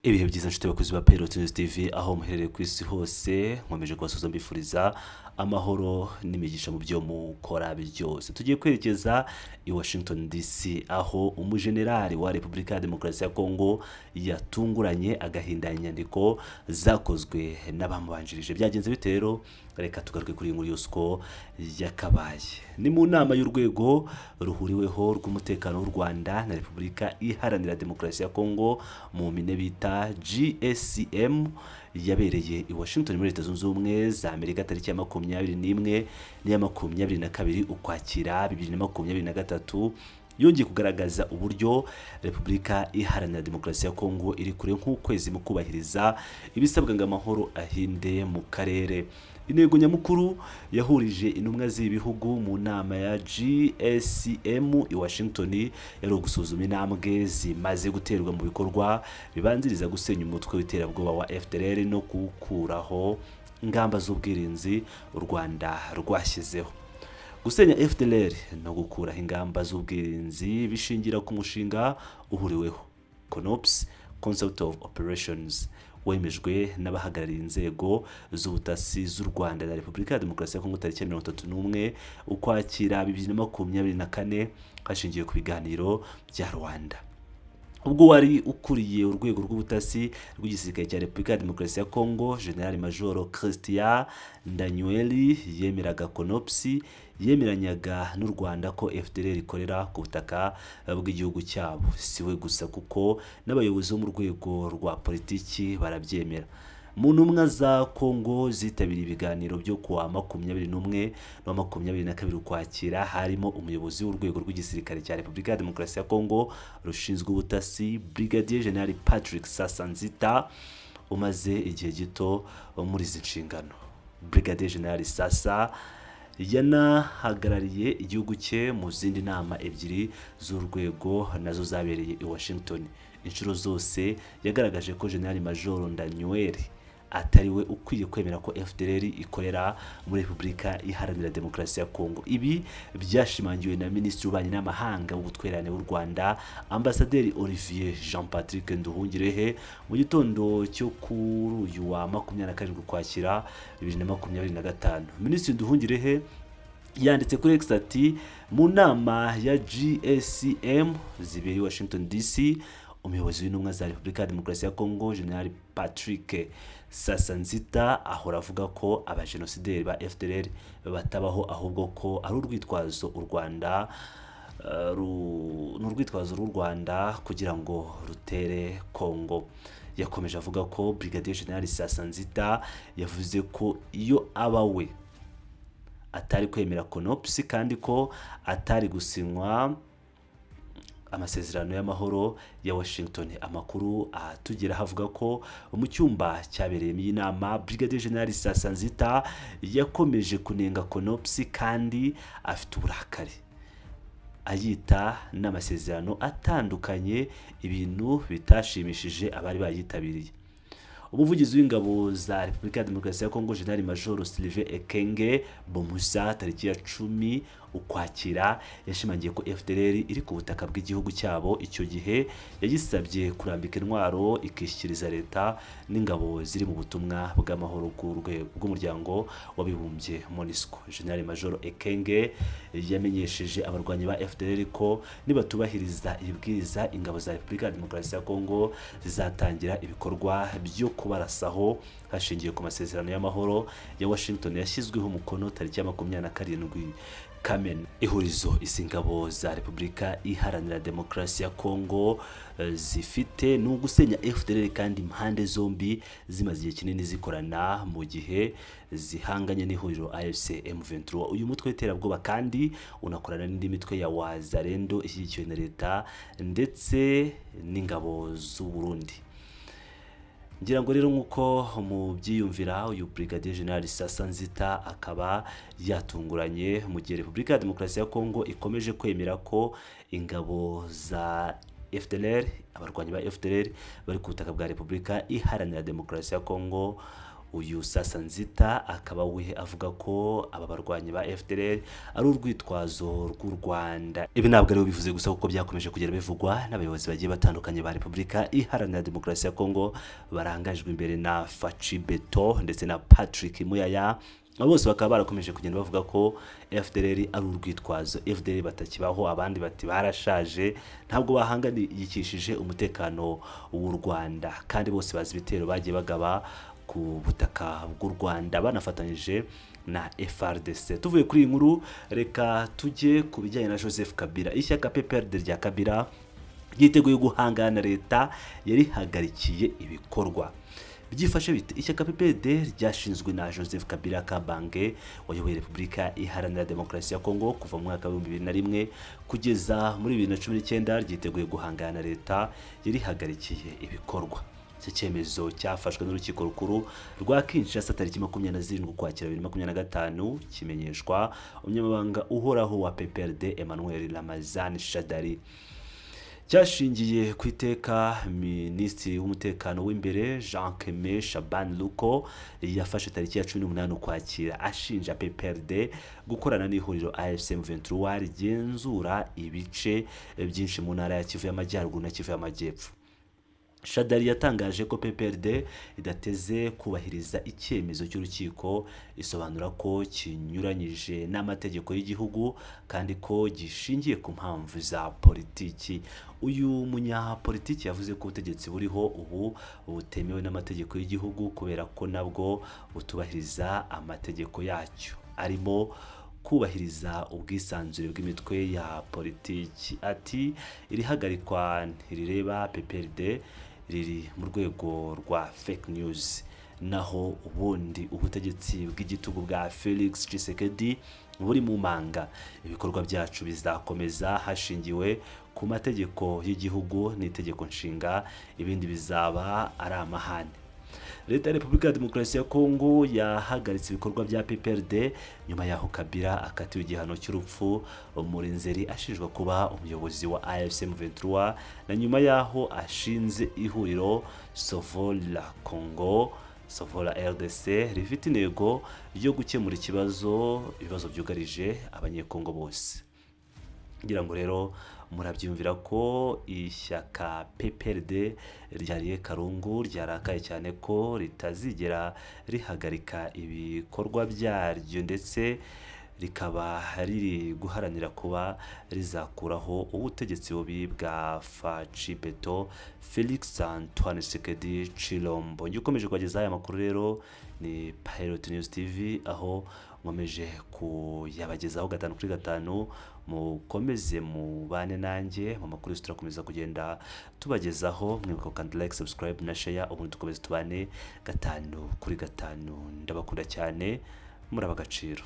Ibihe byiza nshuti bakunzi ba Pirate News TV aho muherereye ku isi hose, nkomeje kubasuhuza mbifuriza amahoro n'imigisha mu byo mukora byose. Tugiye kwerekeza i Washington DC aho umujenerali wa Repubulika ya Demokarasi ya Kongo yatunguranye agahinda inyandiko zakozwe n'abamubanjirije. Byagenze bite rero? Reka tugaruke kuri iyi nkuru yose uko yakabaye. Ni mu nama y'urwego ruhuriweho rw'umutekano w'u Rwanda na Repubulika Iharanira Demokarasi ya Kongo mu mpine bita GSCM, yabereye i Washington muri Leta Zunze Ubumwe za Amerika tariki ya 21 n'iya 22 Ukwakira 2023, yongeye kugaragaza uburyo Repubulika Iharanira Demokarasi ya Kongo iri kure nk'ukwezi mu kubahiriza ibisabwa ngo amahoro ahinde mu karere. Intego nyamukuru yahurije intumwa z'ibi bihugu mu nama ya GSCM i Washington yari ugusuzuma intambwe zimaze guterwa mu bikorwa bibanziriza gusenya umutwe w'iterabwoba wa FDLR no gukuraho ingamba z'ubwirinzi u Rwanda rwashyizeho. Gusenya FDLR no gukuraho ingamba z'ubwirinzi bishingira ku mushinga uhuriweho CONOPS, Concept of Operations, wemejwe n'abahagarariye inzego z'ubutasi z'u Rwanda na Repubulika ya Demokarasi ya Kongo tariki ya 31 Ukwakira 2024, hashingiwe ku biganiro bya Rwanda. Ubwo wari ukuriye urwego rw'ubutasi rw'igisirikare cya Repubulika ya Demokarasi ya Kongo, General Major Christian Ndanyweli, yemeraga CONOPS, yemeranyaga n'u Rwanda ko FDLR ikorera ku butaka bw'igihugu cyabo. Si we gusa, kuko n'abayobozi bo mu rwego rwa politiki barabyemera. Mu ntumwa za Kongo zitabiriye ibiganiro byo kuwa 21 na 22 Ukwakira harimo umuyobozi w'urwego rw'igisirikare cya Repubulika ya Demokarasi ya Kongo rushinzwe ubutasi, Brigadier General Patrick Sasanzita, umaze igihe gito muri izi nshingano. Brigadier General Sasa yanahagarariye igihugu cye mu zindi nama ebyiri z'urwego nazo zabereye i Washington. Inshuro zose yagaragaje ko General Major Ndanyweri atari we ukwiye kwemera ko FDLR ikorera muri Repubulika Iharanira Demokarasi ya Kongo. Ibi byashimangiwe na Minisitiri w'Ububanyi n'Amahanga w'Ubutwererane w'u Rwanda, Ambasaderi Olivier Jean Patrick Nduhungirehe, mu gitondo cyo kuri uyu wa 27 Ukwakira 2025. Minisitiri Nduhungirehe yanditse kuri X ati: "Mu nama ya GSCM zibereye i Washington DC, umuyobozi w'intumwa za Repubulika ya Demokarasi ya Kongo, General Patrick Sasanzita, ahora avuga ko abajenosideri ba FDLR batabaho, ahubwo ko ari urwitwazo u Rwanda ni urwitwazo rw'u Rwanda kugira ngo rutere Kongo." Yakomeje avuga ko Brigadier General Sasanzita yavuze ko iyo aba we atari kwemera CONOPS kandi ko atari gusinywa amasezerano y'amahoro ya Washington. Amakuru atugeraho avuga ko mu cyumba cyabereyemo iyi nama, Brigadier General Sasanzita yakomeje kunenga CONOPS kandi afite uburakari, ayita n'amasezerano atandukanye, ibintu bitashimishije abari bayitabiriye. Umuvugizi w'ingabo za Repubulika ya Demokarasi ya Kongo, General Major Sylvain Ekenge Bomusa, tariki ya 10 Ukwakira yashimangiye ko FDLR iri ku butaka bw'igihugu cyabo. Icyo gihe yagisabye kurambika intwaro ikishyikiriza leta n'ingabo ziri mu butumwa bw'amahoro bw'urwego bw'Umuryango w'Abibumbye, MONUSCO. General Major Ekenge yamenyesheje abarwanyi ba FDLR ko nibatubahiriza ibibwiriza, ingabo za Repubulika ya Demokarasi ya Kongo zizatangira ibikorwa byo kubarasaho hashingiwe ku masezerano y'amahoro ya Washington yashyizweho umukono tariki ya 27 Kamena. Ihurizo izi ngabo za Repubulika Iharanira Demokarasi ya Kongo zifite ni ugusenya FDLR, kandi impande zombi zimaze igihe kinini zikorana mu gihe zihanganye n'ihuriro AFC M23. Uyu mutwe w'iterabwoba kandi unakorana n'indi mitwe ya Wazalendo ishyigikiwe na leta ndetse n'ingabo z'u Burundi. Ngira ngo rero nk'uko mubyiyumvira, uyu Brigadier General Sasa Nzita akaba yatunguranye mu gihe Repubulika ya Demokarasi ya Kongo ikomeje kwemera ko ingabo za FDLR, abarwanyi ba FDLR bari ku butaka bwa Repubulika Iharanira Demokarasi ya Kongo. Uyu Sasa Nzita akaba we avuga ko aba barwanyi ba FDLR ari urwitwazo rw'u Rwanda. Ibi ntabwo ariwe bivuze gusa, kuko byakomeje kugenda bivugwa n'abayobozi bagiye batandukanye ba Repubulika Iharanira Demokarasi ya Kongo, barangajwe imbere na Fatshi Beto ndetse na Patrick Muyaya. Abo bose bakaba barakomeje kugenda bavuga ko FDLR ari urwitwazo, FDLR batakibaho. Abandi bati barashaje, ntabwo bahangayikishije umutekano w'u Rwanda, kandi bose bazi ibitero bagiye bagaba ku butaka bw'u Rwanda banafatanyije na FARDC. Tuvuye kuri iyi nkuru, reka tujye ku bijyanye na Joseph Kabila. Ishyaka PPRD rya Kabila ryiteguye guhangana na leta yarihagarikiye ibikorwa. Byifashe bite? Ishyaka PPRD ryashinzwe na Joseph Kabila Kabange, wayoboye Repubulika Iharanira Demokarasi ya Kongo kuva mu mwaka wa 2001 kugeza muri 2019, ryiteguye guhangana na leta yarihagarikiye ibikorwa. Iki cyemezo cyafashwe n'urukiko rukuru rwa Kinshasa tariki 27 Ukwakira 2025, kimenyeshwa umunyamabanga uhoraho wa PPRD, Emmanuel Ramazani Shadary. Cyashingiye ku iteka Minisitiri w'Umutekano w'imbere, Jean Keme Shaban Luko, yafashe tariki ya 18 Ukwakira, ashinja PPRD gukorana n'ihuriro AFC M23 rigenzura ibice byinshi mu ntara ya Kivu y'Amajyaruguru na Kivu y'Amajyepfo. Shadary yatangaje ko PPRD idateze kubahiriza icyemezo cy'urukiko, isobanura ko kinyuranyije n'amategeko y'igihugu kandi ko gishingiye ku mpamvu za politiki. Uyu munyapolitiki yavuze ko ubutegetsi buriho ubu butemewe n'amategeko y'igihugu, kubera ko nabwo butubahiriza amategeko yacyo, arimo kubahiriza ubwisanzure bw'imitwe ya politiki. Ati: "Iri hagarikwa ntirireba PPRD, riri mu rwego rwa fake news, naho ubundi ubutegetsi bw'igitugu bwa Felix Tshisekedi buri mu manga. Ibikorwa byacu bizakomeza hashingiwe ku mategeko y'igihugu n'itegeko nshinga, ibindi bizaba ari amahane." Leta ya Repubulika ya Demokarasi ya Kongo yahagaritse ibikorwa bya PPRD nyuma y'aho Kabila akatiwe igihano cy'urupfu muri Nzeri, ashinjwa kuba umuyobozi wa AFC M23, na nyuma y'aho ashinze ihuriro Sauvons le Congo, Sauvons la RDC, rifite intego yo gukemura ibibazo byugarije Abanyekongo bose. Ngira ngo rero murabyumvira ko ishyaka PPRD ryariye karungu, ryarakaye cyane ko ritazigera rihagarika ibikorwa byaryo, ndetse rikaba riri guharanira kuba rizakuraho ubutegetsi bubi bwa Fatshi Beto, Felix Antoine Tshisekedi Tshilombo. Njye ukomeje kubagezaho aya makuru rero ni Pilot News TV, aho nkomeje kuyabagezaho gatanu kuri gatanu. Mukomeze mubane nanjye mu makuru yose turakomeza kugenda tubagezaho. Mwibuka kandi like, subscribe na share, ubundi dukomeze tubane gatanu kuri gatanu. Ndabakunda cyane, muraba agaciro.